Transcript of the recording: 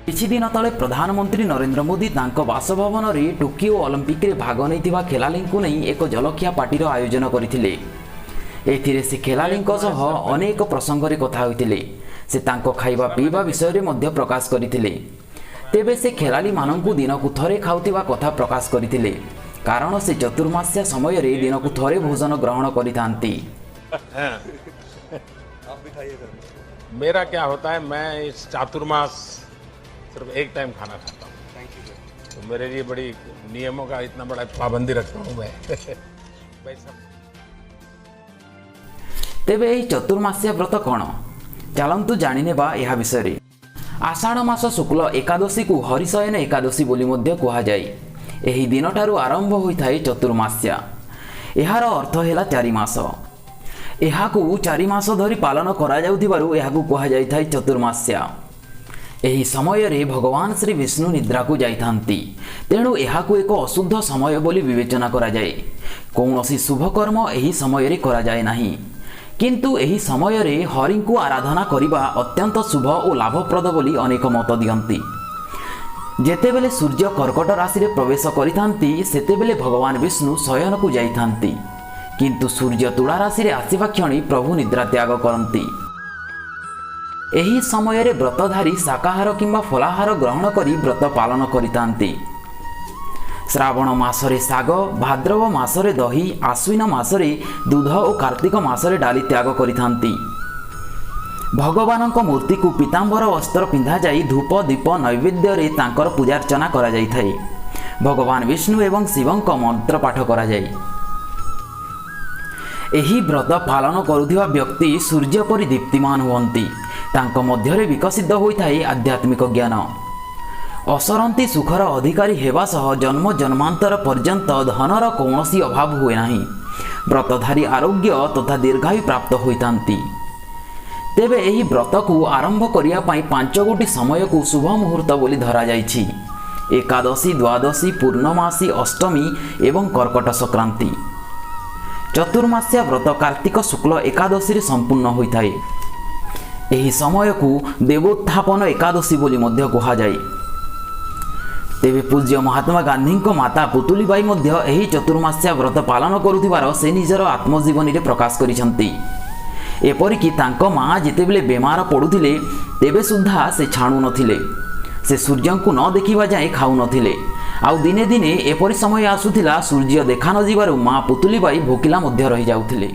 କିଛି ଦିନ ତଳେ ପ୍ରଧାନମନ୍ତ୍ରୀ ନରେନ୍ଦ୍ର ମୋଦି ତାଙ୍କ ବାସଭବନରେ ଟୋକିଓ ଅଲିମ୍ପିକରେ ଭାଗ ନେଇଥିବା ଖେଳାଳିଙ୍କୁ ନେଇ ଏକ ଜଳଖିଆ ପାର୍ଟିର ଆୟୋଜନ କରିଥିଲେ। ଏଥିରେ ସେ ଖେଳାଳିଙ୍କ ସହ ଅନେକ ପ୍ରସଙ୍ଗରେ କଥା ହୋଇଥିଲେ। ସେ ତାଙ୍କ ଖାଇବା ପିଇବା ବିଷୟରେ ମଧ୍ୟ ପ୍ରକାଶ କରିଥିଲେ। ତେବେ ସେ ଖେଳାଳିମାନଙ୍କୁ ଦିନକୁ ଥରେ ଖାଉଥିବା କଥା ପ୍ରକାଶ କରିଥିଲେ, କାରଣ ସେ ଚତୁର୍ମାସ୍ୟା ସମୟରେ ଦିନକୁ ଥରେ ଭୋଜନ ଗ୍ରହଣ କରିଥାନ୍ତି। आप भी खाइए सर। मेरा क्या होता है, मैं इस चातुर्मास सिर्फ एक टाइम खाना खाता हूँ। Thank you sir. तो मेरे लिए बड़ी नियमों का इतना बड़ा पाबंदी रखता हूँ मैं भाई सब। ତେବେ ଏହି ଚତୁର୍ମାସ୍ୟା ବ୍ରତ କ'ଣ, ଚାଲନ୍ତୁ ଜାଣିନେବା ଏହା ବିଷୟରେ। ଆଷାଢ଼ ମାସ ଶୁକ୍ଲ ଏକାଦଶୀକୁ ହରିଶୟନ ଏକାଦଶୀ ବୋଲି ମଧ୍ୟ କୁହାଯାଏ। ଏହି ଦିନଠାରୁ ଆରମ୍ଭ ହୋଇଥାଏ ଚତୁର୍ମାସ୍ୟା। ଏହାର ଅର୍ଥ ହେଲା 4 ମାସ। ଏହାକୁ 4 ମାସ ଧରି ପାଳନ କରାଯାଉଥିବାରୁ ଏହାକୁ କୁହାଯାଇଥାଏ ଚତୁର୍ମାସ୍ୟା। ଏହି ସମୟରେ ଭଗବାନ ଶ୍ରୀ ବିଷ୍ଣୁ ନିଦ୍ରାକୁ ଯାଇଥାନ୍ତି, ତେଣୁ ଏହାକୁ ଏକ ଅଶୁଦ୍ଧ ସମୟ ବୋଲି ବିବେଚନା କରାଯାଏ। କୌଣସି ଶୁଭକର୍ମ ଏହି ସମୟରେ କରାଯାଏ ନାହିଁ, କିନ୍ତୁ ଏହି ସମୟରେ ହରିଙ୍କୁ ଆରାଧନା କରିବା ଅତ୍ୟନ୍ତ ଶୁଭ ଓ ଲାଭପ୍ରଦ ବୋଲି ଅନେକ ମତ ଦିଅନ୍ତି। ଯେତେବେଳେ ସୂର୍ଯ୍ୟ କର୍କଟ ରାଶିରେ ପ୍ରବେଶ କରିଥାନ୍ତି, ସେତେବେଳେ ଭଗବାନ ବିଷ୍ଣୁ ଶୟନକୁ ଯାଇଥାନ୍ତି। କିନ୍ତୁ ସୂର୍ଯ୍ୟ ତୁଳା ରାଶିରେ ଆସିବା କ୍ଷଣି ପ୍ରଭୁ ନିଦ୍ରା ତ୍ୟାଗ କରନ୍ତି। ଏହି ସମୟରେ ବ୍ରତଧାରୀ ଶାକାହାର କିମ୍ବା ଫଳାହାର ଗ୍ରହଣ କରି ବ୍ରତ ପାଳନ କରିଥାନ୍ତି। ଶ୍ରାବଣ ମାସରେ ଶାଗ, ଭାଦ୍ରବ ମାସରେ ଦହି, ଆଶ୍ୱିନ ମାସରେ ଦୁଧ ଓ କାର୍ତ୍ତିକ ମାସରେ ଡାଲି ତ୍ୟାଗ କରିଥାନ୍ତି। ଭଗବାନଙ୍କ ମୂର୍ତ୍ତିକୁ ପୀତାମ୍ବର ବସ୍ତ୍ର ପିନ୍ଧାଯାଇ ଧୂପ, ଦୀପ, ନୈବେଦ୍ୟରେ ତାଙ୍କର ପୂଜାର୍ଚ୍ଚନା କରାଯାଇଥାଏ। ଭଗବାନ ବିଷ୍ଣୁ ଏବଂ ଶିବଙ୍କ ମନ୍ତ୍ର ପାଠ କରାଯାଏ। ଏହି ବ୍ରତ ପାଳନ କରୁଥିବା ବ୍ୟକ୍ତି ସୂର୍ଯ୍ୟ ପରି ଦୀପ୍ତିମାନ ହୁଅନ୍ତି। ତାଙ୍କ ମଧ୍ୟରେ ବିକଶିତ ହୋଇଥାଏ ଆଧ୍ୟାତ୍ମିକ ଜ୍ଞାନ। ଅସରନ୍ତି ସୁଖର ଅଧିକାରୀ ହେବା ସହ ଜନ୍ମ ଜନ୍ମାନ୍ତର ପର୍ଯ୍ୟନ୍ତ ଧନର କୌଣସି ଅଭାବ ହୁଏ ନାହିଁ। ବ୍ରତଧାରୀ ଆରୋଗ୍ୟ ତଥା ଦୀର୍ଘାୟୁ ପ୍ରାପ୍ତ ହୋଇଥାନ୍ତି। ତେବେ ଏହି ବ୍ରତକୁ ଆରମ୍ଭ କରିବା ପାଇଁ ପାଞ୍ଚ ଗୋଟି ସମୟକୁ ଶୁଭ ମୁହୂର୍ତ୍ତ ବୋଲି ଧରାଯାଇଛି: ଏକାଦଶୀ, ଦ୍ୱାଦଶୀ, ପୂର୍ଣ୍ଣମାସୀ, ଅଷ୍ଟମୀ ଏବଂ କର୍କଟ ସଂକ୍ରାନ୍ତି। ଚତୁର୍ମାସ୍ୟା ବ୍ରତ କାର୍ତ୍ତିକ ଶୁକ୍ଲ ଏକାଦଶୀରେ ସମ୍ପୂର୍ଣ୍ଣ ହୋଇଥାଏ। ଏହି ସମୟକୁ ଦେବୋତ୍ଥାପନ ଏକାଦଶୀ ବୋଲି ମଧ୍ୟ କୁହାଯାଏ। ତେବେ ପୂଜ୍ୟ ମହାତ୍ମା ଗାନ୍ଧୀଙ୍କ ମାତା ପୁତୁଲିବାଇ ମଧ୍ୟ ଏହି ଚତୁର୍ମାସ୍ୟା ବ୍ରତ ପାଳନ କରୁଥିବାର ସେ ନିଜର ଆତ୍ମଜୀବନୀରେ ପ୍ରକାଶ କରିଛନ୍ତି। ଏପରିକି ତାଙ୍କ ମା ଯେତେବେଳେ ବେମାର ପଡ଼ୁଥିଲେ, ତେବେ ସୁଦ୍ଧା ସେ ଛାଡ଼ୁନଥିଲେ। ସେ ସୂର୍ଯ୍ୟଙ୍କୁ ନ ଦେଖିବା ଯାଏଁ ଖାଉନଥିଲେ। ଆଉ ଦିନେ ଦିନେ ଏପରି ସମୟ ଆସୁଥିଲା, ସୂର୍ଯ୍ୟ ଦେଖା ନଯିବାରୁ ମା ପୁତୁଲିବାଇ ଭୋକିଲା ମଧ୍ୟ ରହିଯାଉଥିଲେ।